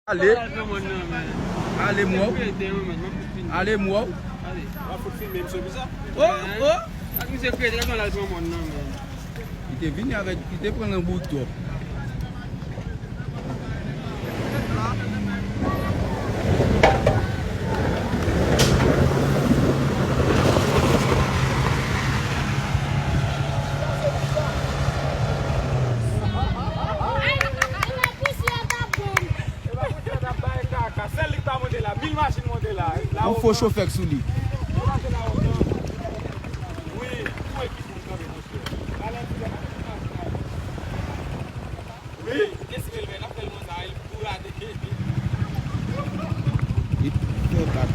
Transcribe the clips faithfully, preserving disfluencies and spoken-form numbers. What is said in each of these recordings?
Ale. Ale, m wè w. Ale, m wè w. Ale. W ap fout filme m sou bizè. Oh, oh. Ak misye krete, l ap al pran mòn nan, men. Li te vini avèk, li te pran nan bout twòp. Sèl li k pa monte la, mil machin monte la. Yon fo chofè k sou li. Wi, esime l, men n ap fè l konsa, e l pou rate. Li fè bak.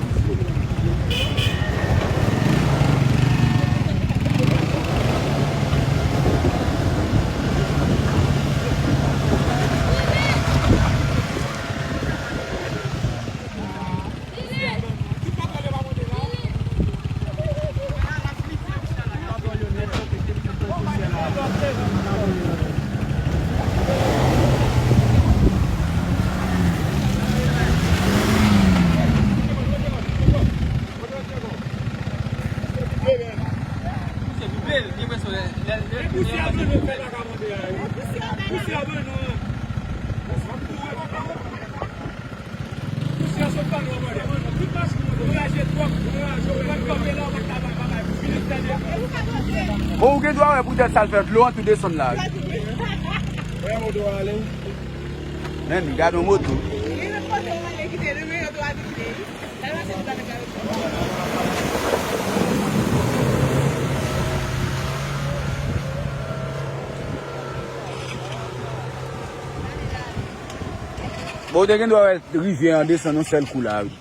Bon, ou gen dwa wè poutèt sa l fè dlo an tou desann la. Men, gade yon moto. Bon, ou te gen dwa wè rivyè an desann yon sèl kou la, wi.